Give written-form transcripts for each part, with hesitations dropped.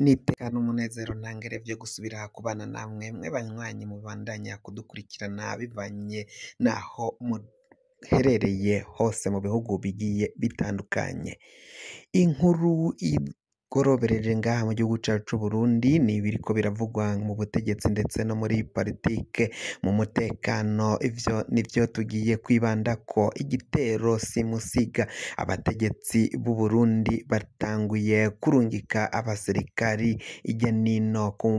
N'iteka n'umunezero ntangere vyo gusubira kubana namwe mwe banywanyi mubandanya kudukurikirana bivanye naho muherereye hose mu bihugu bigiye bitandukanye. Inkuru igorobereje ngaha mu gihugu cacu c'Uburundi ni ibiriko biravugwa mu butegetsi ndetse no muri politike, mu mutekano, ivyo nivyo tugiye kwibandako. Igitero simusiga, abategetsi b'Uburundi batanguye kurungika abasirikari irya nino ku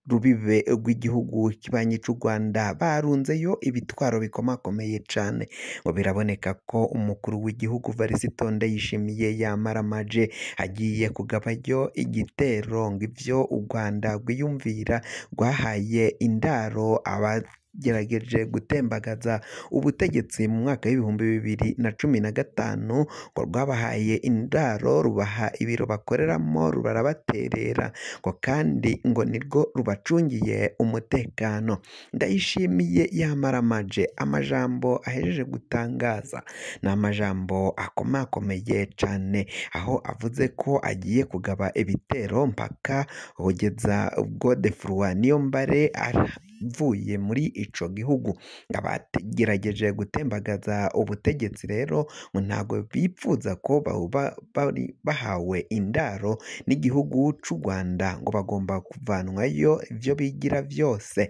rubibe rw'igihugu kibanyi c'Urwanda, barunzeyo ibitwaro bikomakomeye cane. Ngo biraboneka ko umukuru w'igihugu Varisito Ndayishimiye yamaramaje, agiye kugabayo igitero. Ngo ivyo Urwanda rwiyumvira rwahaye indaro abagerageje gutembagaza ubutegetsi mu mwaka w'2015, ngo rwabahaye indaro, rubaha ibiro bakoreramwo, rurabaterera, ngo kandi ngo nirwo rubacungiye umutekano. Ndayishimiye yamaramaje, amajambo ahejeje gutangaza ni amajambo akomakomeye cane, aho avuze ko agiye kugaba ibitero mpaka kugeza Godefroid Niyombare avuye muri ico gihugu. Abagerageje gutembagaza ubutegetsi rero ngo ntabwo bipfuza ko boba bari bahawe indaro n'igihugu c'u Rwanda, ngo bagomba kuvanwayo ivyo bigira vyose.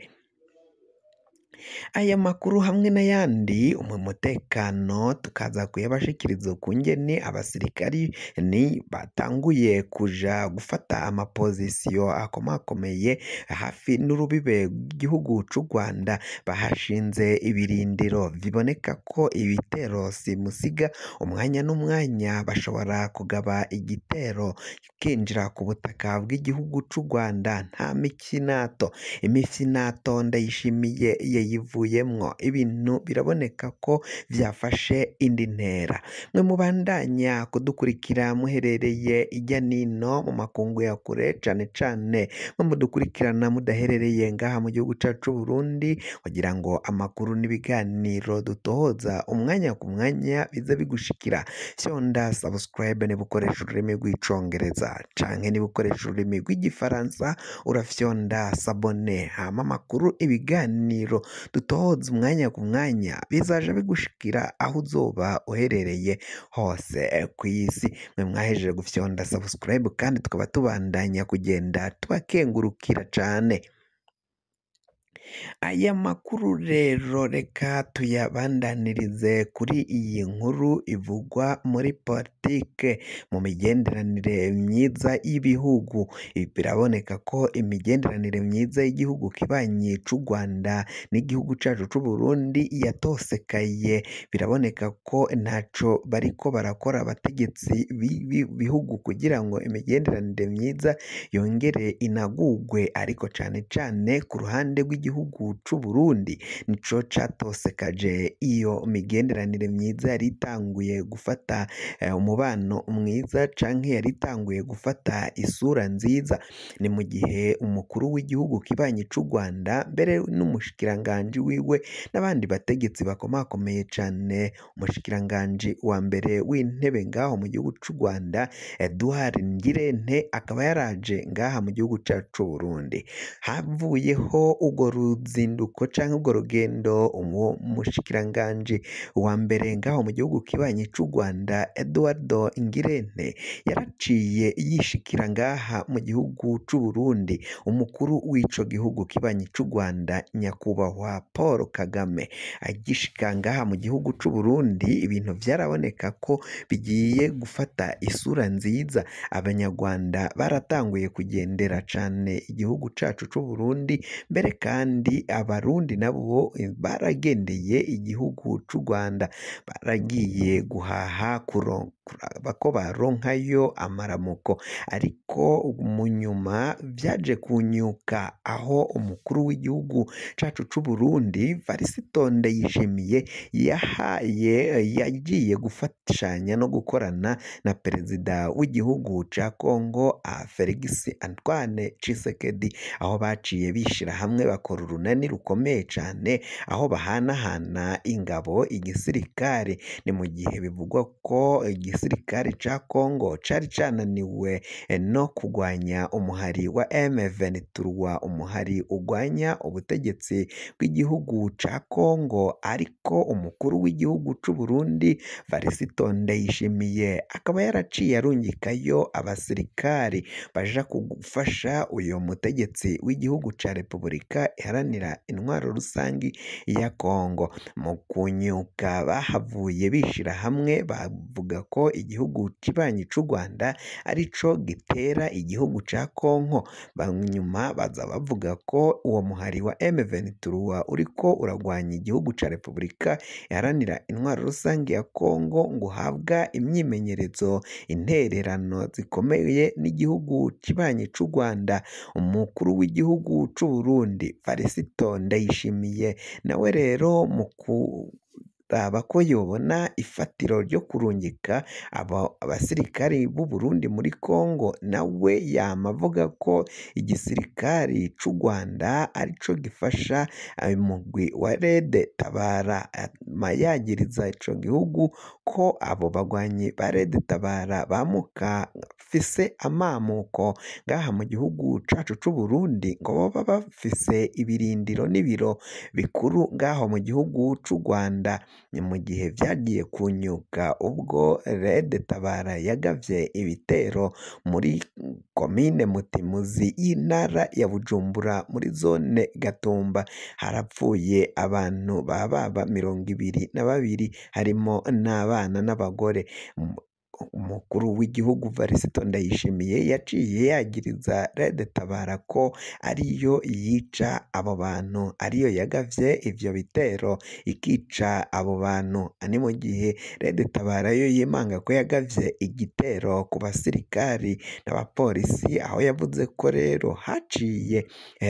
Aya makuru hamwe n'ayandi mu mutekano tukaza kuyabashikiriza ukungene abasirikari ni batanguye kuja gufata amapozisiyo akomakomeye hafi n'urubibe rw'igihugu c'u Rwanda, bahashinze ibirindiro. Biboneka ko ibitero simusiga, umwanya n'umwanya bashobora kugaba igitero kinjira ku butaka bw'igihugu c'u Rwanda nta mikinato. Imifyinato Ndayishimiye yayivuyemwo, ibintu biraboneka ko vyafashe indi ntera. Mwe mubandanya kudukurikira muherereye irya nino mu makungu ya kure, cane cane mwe mudukurikirana mudaherereye ngaha mu gihugu cacu c'Uburundi, kugira ngo amakuru n'ibiganiro dutohoza umwanya ku mwanya bize bigushikira. Fyonda subscribe niba ukoresha ururimi rw'icongereza canke niba ukoresha ururimi rw'igifaransa urafyonda s'abonner, hama amakuru, ibiganiro dutohoza umwanya ku mwanya bizaja bigushikira aho uzoba uherereye hose kw'isi. Mwe mwahejeje gufyonda subscribe kandi tukaba tubandanya kugenda tubakengurukira cane. Aya makuru rero reka tuyabandanirize kuri iyi nkuru ivugwa muri politike, mu migenderanire myiza y'ibihugu. Biraboneka ko imigenderanire myiza y'igihugu kibanyi c'u Rwanda n'igihugu cacu c'Uburundi yatosekaye. Biraboneka ko ntaco bariko barakora abategetsi b'ibihugu kugira ngo imigenderanire myiza yongere inagurwe, ariko cane cane ku ruhande rw'igihugu c'Uburundi nico catosekaje iyo migenderanire myiza yari itanguye gufata umubano mwiza canke yari itanguye gufata isura nziza. Ni mu gihe umukuru w'igihugu kibanyi c'u Rwanda mbere n'umushikiranganji wiwe n'abandi bategetsi bakomakomeye cane, umushikiranganji wa mbere w'intebe ngaho mu gihugu c'u Rwanda Edouard Ngirente akaba yaraje ngaha mu gihugu cacu c'Uburundi. Havuyeho urwo ruzinduko canke urwo rugendo, uwo mushikiranganji wa mbere ngaho mu gihugu kibanyi c'u Rwanda Edouard Ngirente yaraciye yishikira ngaha mu gihugu c'Uburundi. Umukuru w'ico gihugu kibanyi c'u Rwanda nyakubahwa Paul Kagame agishika ngaha mu gihugu c'Uburundi, ibintu vyaraboneka ko bigiye gufata isura nziza. Abanyarwanda baratanguye kugendera cane igihugu cacu c'Uburundi, mbere kandi abarundi nabo baragendeye igihugu c'u Rwanda, baragiye guhaha kuraba ko baronkayo amaramuko. Ariko mu nyuma vyaje kunyuka aho umukuru w'igihugu cacu c'Uburundi Varisito Ndayishimiye yahaye yagiye gufashanya no gukorana na perezida w'igihugu ca Congo Felix Antoine Tshisekedi, aho baciye bishira hamwe bakora urunani rukomeye cane, aho bahanahana ingabo igisirikare. Ni mu gihe bivugwa ko igisirikare igisirikare ca Kongo cari cananiwe no kugwanya umuhari wa M23, umuhari ugwanya ubutegetsi bw'igihugu ca Kongo, ariko umukuru w'igihugu c'u Burundi Varisito Ndayishimiye akaba yaraciye arungikayo abasirikari baja gufasha uyo mutegetsi w'igihugu ca Repubulika Iharanira Intwaro Rusangi ya Kongo. Mu kunyuka bahavuye bishira hamwe bavuga ko igihugu kibanyi c'u Rwanda arico gitera igihugu ca Kongo, nyuma baza bavuga ko uwo muhari wa M23 uriko uragwanya igihugu ca Repubulika Iharanira Intwaro Rusangi ya Kongo ngo uhabwa imyimenyerezo, intererano zikomeye n'igihugu kibanyi c'u Rwanda. Umukuru w'igihugu c'u Burundi Varisito Ndayishimiye nawe rero mu kuraba ko yobona ifatiro ryo kurungika abasirikari b'u Burundi muri Kongo, nawe yama avuga ko igisirikari c'u Rwanda arico gifasha umugwi wa Red Tabara, yagiriza ico gihugu ko abo bagwanyi ba Red Tabara bamuka bafise amamuko ngaha mu gihugu cacu c'u Burundi, ngo boba bafise ibirindiro n'ibiro bikuru ngaho mu gihugu c'u Rwanda. Ni mu gihe vyagiye kunyuka ubwo Red Tabara yagavye ibitero muri komine Mutimuzi y'intara ya Bujumbura muri zone Gatumba, harapfuye abantu bababa 22 harimo n'abana n'abagore. Umukuru w'igihugu Varisito Ndayishimiye yaciye yagiriza Red Tabara ko ariyo yica abo bantu, ariyo yagavye ivyo bitero ikica abo bantu. Ni mu gihe Red Tabara yo yimanga ko yagavye igitero ku basirikari n'abapolisi, aho yavuze ko rero haciye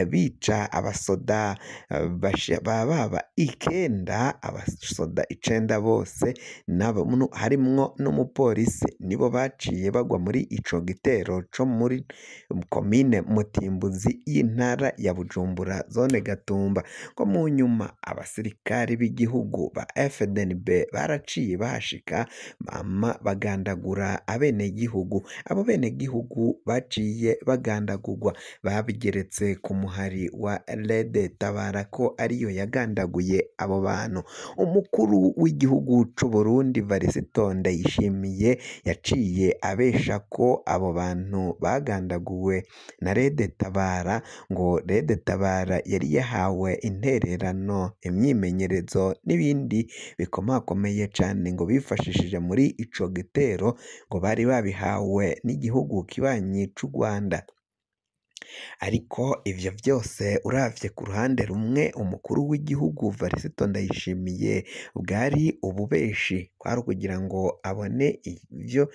bica abasoda bababa 9, abasoda 9 bose harimwo n'umupolisi, nibo baciye bagwa muri ico gitero co muri komine Mutimbuzi y'intara ya Bujumbura zone Gatumba. Ko mu nyuma abasirikari b'igihugu ba FDNB baraciye bahashika mama bagandagura abenegihugu. Abo benegihugu baciye bagandagurwa babigeretse ku muhari wa Red Tabara ko ariyo yagandaguye abo bantu. Umukuru w'igihugu c'u Burundi Varisito Ndayishimiye yaciye abesha ko abo bantu bagandaguwe na Red Tabara, ngo Red Tabara yari yahawe intererano, imyimenyerezo n'ibindi bikomakomeye cane ngo bifashishije muri ico gitero, ngo bari babihawe n'igihugu kibanyi c'u Rwanda. Ariko ivyo vyose uravye ku ruhande rumwe, umukuru w'igihugu Varisito Ndayishimiye bwari ububeshi, kwari ukugira ngo abone ivyo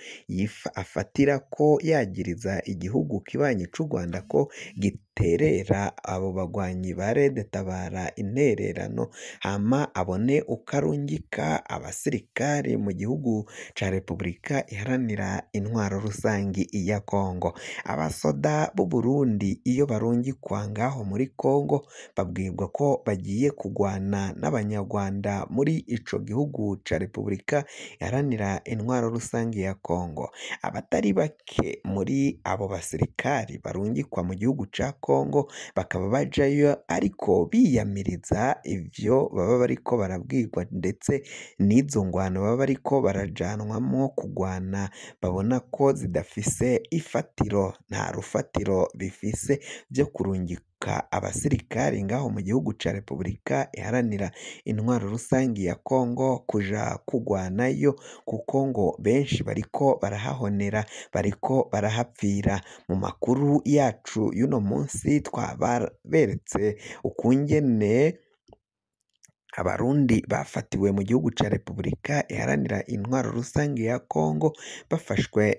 afatira ko yagiriza igihugu kibanyi c'u Rwanda ko giterera abo bagwanyi ba Red Tabara intererano, hama abone uko arungika abasirikari mu gihugu ca Repubulika Iharanira Intwaro Rusangi ya Kongo. Abasoda b'u Burundi iyo barungikwa ngaho muri Kongo babwirwa ko bagiye kugwana n'abanyarwanda muri ico gihugu ca Repubulika Iharanira Intwaro Rusangi ya Kongo. Abatari bake muri abo basirikari barungikwa mu gihugu ca Kongo bakaba bajayo ariko biyamiriza ivyo baba bariko barabwirwa, ndetse n'izo ngwano baba bariko barajanwamwo kugwana babona ko zidafise ifatiro, nta rufatiro bifise vyo kurungika abasirikari ngaho mu gihugu ca Repubulika Iharanira Intwaro Rusangi ya Kongo kuja kugwanayo, kuko ngo benshi bariko barahahonera, bariko barahapfira. Mu makuru yacu y'uno munsi twaberetse ukungene Abarundi bafatiwe mu gihugu ca Repubulika Iharanira Intwaro Rusangi ya Kongo, bafashwe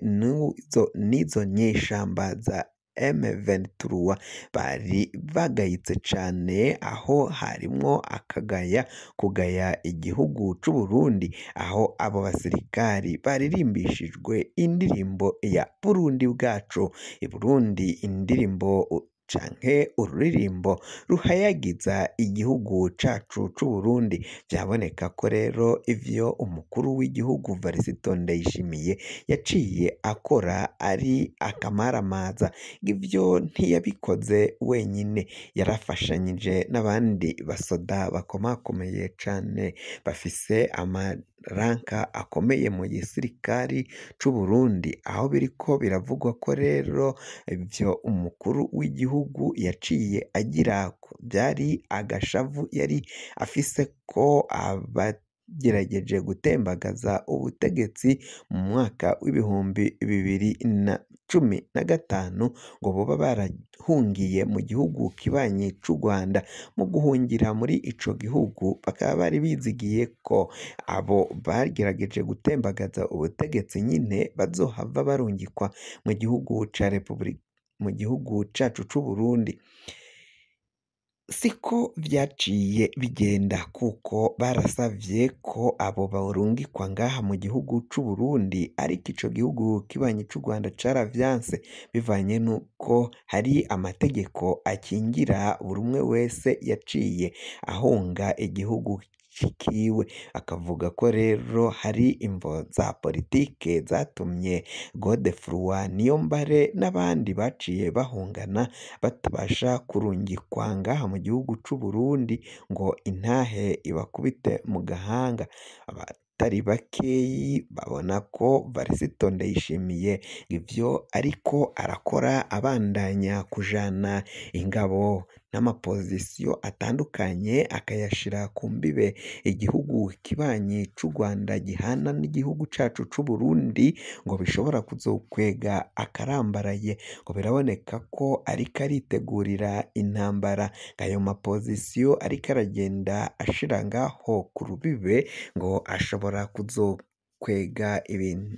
n'izo nyeshamba za M23, bari bagayitse cane, aho harimwo akagaya kugaya igihugu c'u Burundi, aho abo basirikari baririmbishijwe indirimbo ya Burundi bwacu. I Burundi indirimbo canke ururirimbo ruhayagiza igihugu cacu c'Uburundi. Vyaboneka ko rero ivyo umukuru w'igihugu Varisito Ndayishimiye yaciye akora ari akamaramaza, ivyo ntiyabikoze wenyine, yarafashanyije n'abandi basoda bakomakomeye cane bafise amaranka akomeye mu gisirikari c'Uburundi, aho biriko biravugwa ko rero ivyo umukuru w'igihugu yaciye agira vyari agashavu yari afise ko abagerageje gutembagaza ubutegetsi mu mwaka w'2015 ngo boba barahungiye mu gihugu kibanyi c'u Rwanda. Mu guhungira muri ico gihugu bakaba bari bizigiye ko abo bagerageje gutembagaza ubutegetsi nyine bazohava barungikwa mu gihugu ca Republika, mu gihugu cacu c'Uburundi. Siko vyaciye bigenda, kuko barasavye ko abo barungikwa ngaha mu gihugu c'Uburundi, ariko ico gihugu kibanyi c'u Rwanda caravyanse bivanye n'uko hari amategeko akingira buri umwe wese yaciye ahunga igihugu kiwe. Akavuga ko rero hari imvo za politike zatumye Godefroid Niyombare n'abandi baciye bahungana batabasha kurungikwa ngaha mu gihugu c'Uburundi ngo intahe ibakubite mu gahanga. Abatari bakeyi babona ko Varisito Ndayishimiye ivyo ariko arakora abandanya kujana ingabo n'amapozisiyo atandukanye akayashira ku mbibe igihugu kibanyi c'u Rwanda gihana n'igihugu cacu c'Uburundi, ngo bishobora kuzokwega akarambaraye. Ngo biraboneka ko ariko aritegurira intambara, ayo mapozisiyo ariko aragenda ashira ngaho ku rubibe ngo ashobora kuzokwega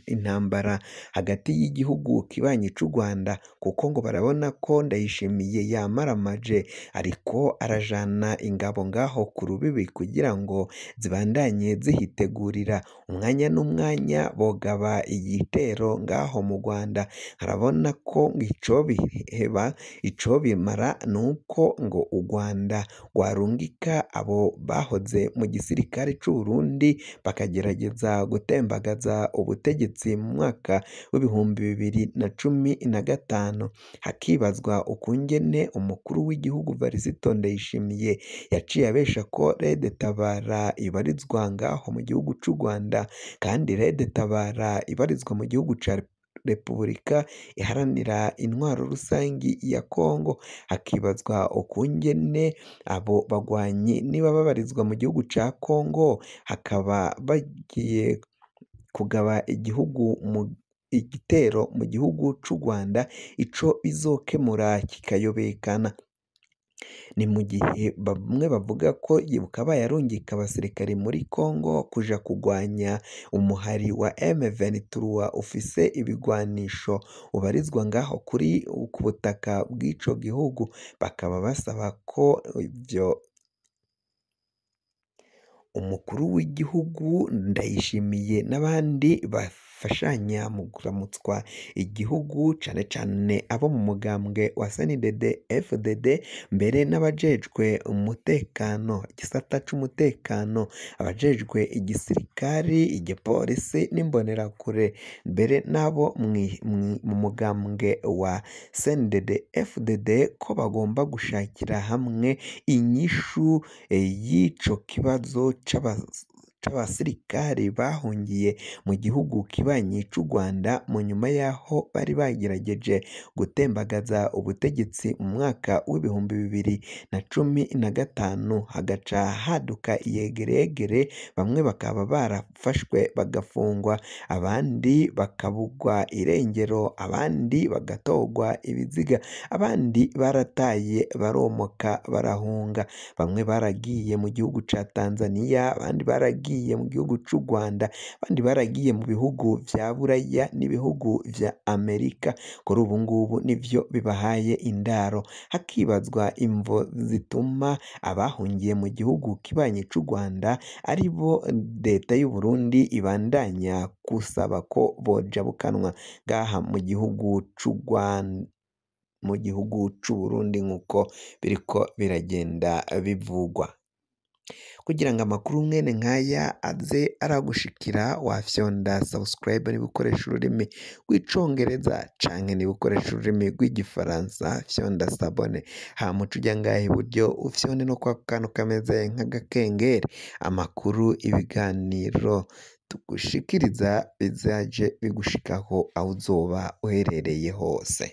intambara hagati y'igihugu kibanyi c'u Rwanda, kuko ngo barabona ko Ndayishimiye yamaramaje ariko arajana ingabo ngaho ku rubibi kugira ngo zibandanye zihitegurira umwanya n'umwanya bogaba igitero ngaho mu Rwanda. Arabona ko ico biheba ico bimara nuko ngo u Rwanda rwarungika abo bahoze mu gisirikare c'Uburundi bakagerageza gutembagaza ubutegetsi mu mwaka w'2015. Hakibazwa ukungene umukuru w'igihugu Varisito Ndayishimiye yaciye abesha ko Red Tabara ibarizwa ngaho mu gihugu c'u Rwanda, kandi Red Tabara ibarizwa mu gihugu ca Repubulika Iharanira Intwaro Rusangi ya Kongo. Hakibazwa ukungene abo bagwanyi niba babarizwa mu gihugu ca Kongo hakaba bagiye kugaba igihugu mu igitero mu gihugu c'u Rwanda, ico bizokemura kikayobekana. Ni mu gihe bamwe bavuga ko Yibuka yarungika abasirikare muri Kongo kuja kugwanya umuhari wa M23 ufise ibigwanisho ubarizwa ngaho kuri ku butaka bw'ico gihugu, bakaba basaba ko ivyo umukuru w'igihugu Ndayishimiye n'abandi bafashanya mu kuramutswa igihugu, cane cane abo mu mugambwe wa CNDD FDD, mbere n'abajejwe umutekano, igisata c'umutekano, abajejwe igisirikari, igipolisi n'imbonerakure, mbere n'abo mu mugambwe wa CNDD FDD, ko bagomba gushakira hamwe inyishu y'ico kibazo c'abasirikare bahungiye mu gihugu kibanyi c'u Rwanda mu nyuma y'aho bari bagerageje gutembagaza ubutegetsi mu mwaka w'2015, hagaca haduka iyegeregere, bamwe bakaba barafashwe bagafungwa, abandi bakabugwa irengero, abandi bagatogwa ibiziga, abandi barataye baromoka barahunga, bamwe baragiye mu gihugu ca Tanzania, abandi baragiye mu gihugu c'u Rwanda, abandi baragiye mu bihugu vya Buraya n'ibihugu vya Amerika. Kuri ubu ngubu nivyo bibahaye indaro. Hakibazwa imvo zituma abahungiye mu gihugu kibanyi c'u Rwanda aribo leta y'u Burundi ibandanya gusaba ko bojabukanwa ngaha mu gihugu c'u Rwanda. mu gihugu c'Uburundi nk'uko biriko biragenda bivugwa. Kugira ngo amakuru mwene nkaya aze aragushikira, wafyonda subscribe niba ukoresha ururimi rw'icongereza, canke niba ukoresha ururimi rw'igifaransa fyonda s'abonner, hama uce uja ngaha iburyo ufyonde no kwako kantu kameze nk'agakengeri, amakuru, ibiganiro tugushikiriza bizaje bigushikaho aho uzoba uherereye hose.